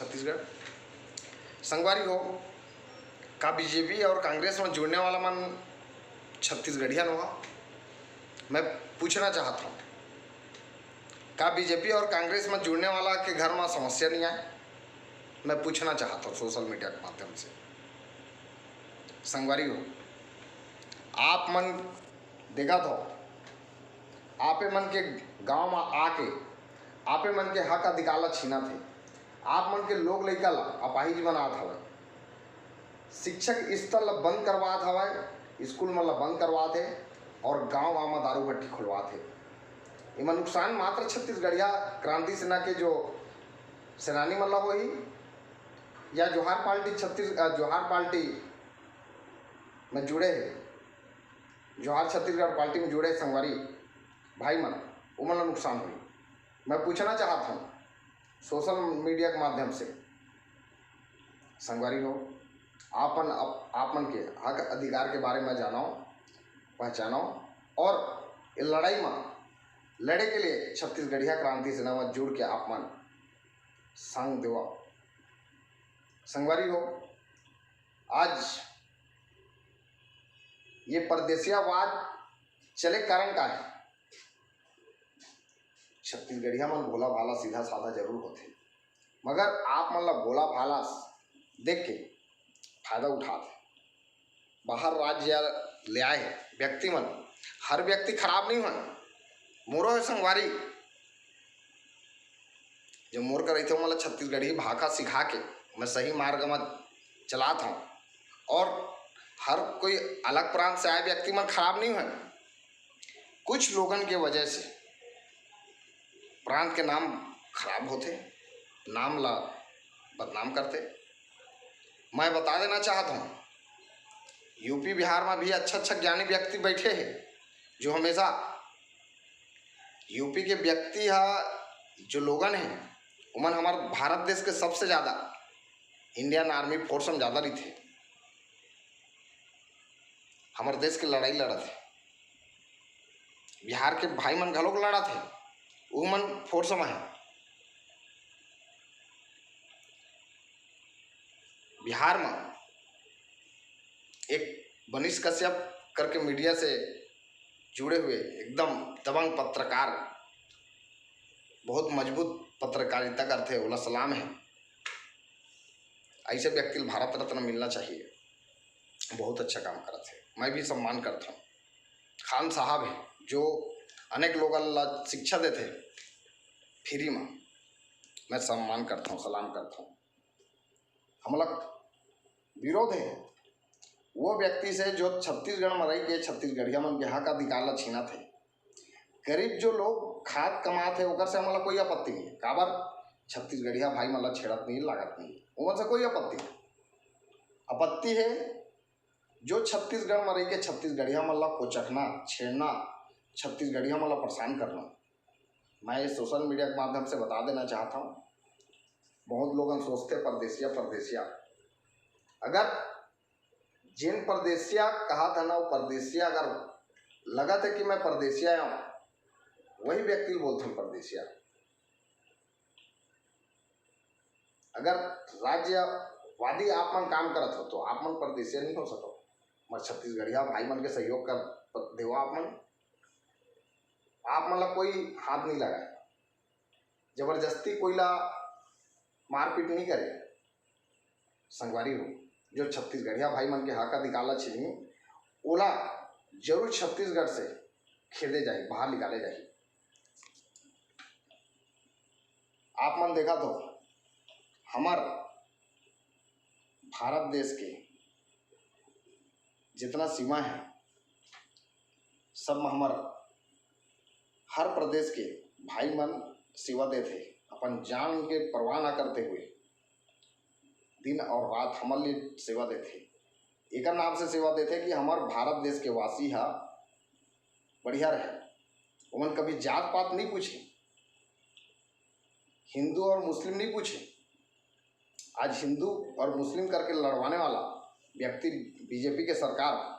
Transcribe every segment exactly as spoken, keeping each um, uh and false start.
छत्तीसगढ़। संगवारी हो, का बीजेपी और कांग्रेस में जुड़ने वाला मन छत्तीसगढ़िया नोहा? मैं पूछना चाहत हूँ, का बीजेपी और कांग्रेस में जुड़ने वाला के घर में समस्या नहीं आए? मैं पूछना चाहत हूँ सोशल मीडिया के माध्यम से। संगवारी हो, आप मन देखत हो, आपे मन के गांव में आके आपे मन के हक अधिकार ला छीनत हे, आप मन के लोग लइका ला अपाहिज बनात हवय, शिक्षक स्तर ला बंद करवात हवय, स्कूल मन ला बंद करवात हे और गांव गांव में दारू भट्टी खुलवात हे। एमा नुकसान मात्र छत्तीसगढ़िया क्रांति सेना के जो सेनानी मन ला होही, या जोहार पार्टी छत्तीस अ, जोहार पार्टी में जुड़े हे, जोहार छत्तीसगढ़ पार्टी में जुड़े संगवारी भाई मन, उमन ला नुकसान होही। मैं पूछना चाहत हूँ सोशल मीडिया के माध्यम से, संगवारी हो, आपन अप-, आपन के हक अधिकार के बारे में जानो, पहचानो और ये लड़ाई में लड़े के लिए छत्तीसगढ़िया क्रांति सेना में जुड़ के आप मन संग देवा। संगवारी हो, आज ये परदेसियावाद चले कारण का है? छत्तीसगढ़िया मन भोला भाला सीधा साधा जरूर होथे, मगर आप मन ला भोला भाला देख के फायदा उठात हे। बाहर राज्य ले आए व्यक्ति मन, हर व्यक्ति खराब नहीं होय। मोरो है संगवारी, जो मोर कर रहिथे, ओमन ला छत्तीसगढ़ी भाखा सिखा के मैं सही मार्ग में चलात हूँ। और हर कोई अलग प्रांत से आए व्यक्ति मन खराब नहीं होय। कुछ लोगन के वजह से प्रांत के नाम खराब होथे, नाम ला बदनाम करथे। मैं बता देना चाहत हूँ, यूपी बिहार में भी अच्छा अच्छा ज्ञानी व्यक्ति बैठे हैं, जो हमेशा यूपी के व्यक्ति हा, जो लोगन है, उमन हमार भारत देश के सबसे ज़्यादा इंडियन आर्मी फोर्स में ज़्यादा रहिथे, हमार देश के लड़ाई लड़त है। बिहार के भाई मन घलोक लड़त है, उमन फोर्स में है। बिहार में एक बनीश कश्यप करके मीडिया से जुड़े हुए एकदम दबंग पत्रकार, बहुत मजबूत पत्रकारिता करथे, ओला सलाम है। ऐसे व्यक्ति ल भारत रत्न मिलना चाहिए। बहुत अच्छा काम करत हे, मैं भी सम्मान करत हूँ। खान साहब है, जो अनेक लोगन ला शिक्षा देथे फ्री में, मैं सम्मान करत हूँ, सलाम करत हूँ। हमला विरोध है वो व्यक्ति से, जो छत्तीसगढ़ में रह के छत्तीसगढ़िया मन के हक अधिकार ला छीनत हे। गरीब जो लोग खात कमात हे, ओकर से हमला कोई आपत्ति नहीं है। काबर? छत्तीसगढ़िया भाई मन ला छेड़त नहीं, लागत नहीं, ओमन से कोई आपत्ति नहीं। आपत्ति है जो छत्तीसगढ़ में रह के छत्तीसगढ़िया मन ला कोचकना, छेड़ना, छत्तीसगढ़िया मन ला परेशान करना। मैं ये सोशल मीडिया के माध्यम से बता देना चाहता हूँ, बहुत लोगन सोचते परदेसिया, परदेसिया। अगर जिन परदेसिया कहा था ना, वो परदेसिया अगर लगत है कि मैं परदेसिया आया हूँ, वही व्यक्ति बोलते हैं परदेसिया। अगर राज्यवादी आप मन काम करत हो, तो आप मन परदेसिया नहीं हो सको। मगर छत्तीसगढ़िया भाई मन के सहयोग कर देवा आप मन, आप मन ला कोई हाथ नहीं लगाए, जबरदस्ती कोई ला मारपीट नहीं करे। संगवारी हो, जो छत्तीसगढ़िया भाई मन के हक अधिकार ला छीनही, ओला जरूर छत्तीसगढ़ से खेदे जाही, बाहर निकाले जाही। आप मन देखा तो हमर भारत देश के जितना सीमा है, सब में हमर हर प्रदेश के भाई मन सेवा देत हे, अपन जान के परवाह ना करते हुए दिन और रात हमर लिए सेवा देत हे। एकर नाम से सेवा देत हे कि हमर भारत देश के वासी हा बढ़िया रहे। ओमन कभी जात पात नहीं पूछे, हिंदू और मुस्लिम नहीं पूछे। आज हिंदू और मुस्लिम करके लड़वाने वाला व्यक्ति बीजेपी के सरकार।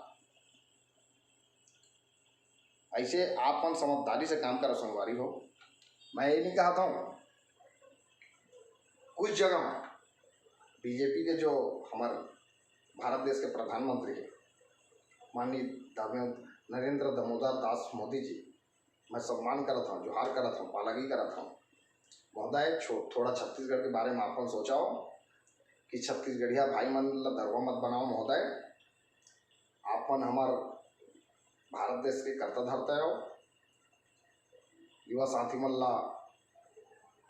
ऐसे आप मन समझदारी से काम करो संगवारी हो। मैं ये नहीं कहता हूँ, कुछ जगह बीजेपी के जो हमर भारत देश के प्रधानमंत्री हे, माननीय दामो-, नरेंद्र दामोदर दास मोदी जी, मैं सम्मान करत हौं, जोहार करत हौं, पालागी करत हौं। महोदय, छो-, थोड़ा छत्तीसगढ़ के बारे में आपन सोचव कि छत्तीसगढ़िया भाई मन ला दरुवा मत बनाव महोदय। आपन हमर भारत देश के कर्ता धर्ता हो। युवा साथी मन ला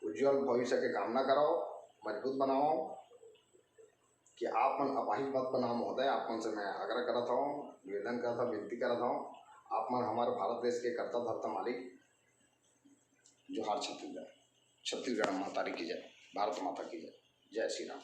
उज्जवल भविष्य के कामना करव, मजबूत बनावव कि आप मन अपाहिज मत बनाव महोदय। आप मन से मैं आग्रह करत हौं, निवेदन करत हौं, विनती करत हौं, आप मन हमर भारत देश के कर्ता धर्ता मालिक। जोहार छत्तीसगढ़, छत्तीसगढ़ महतारी की जय, भारत माता की जय, जय श्री राम।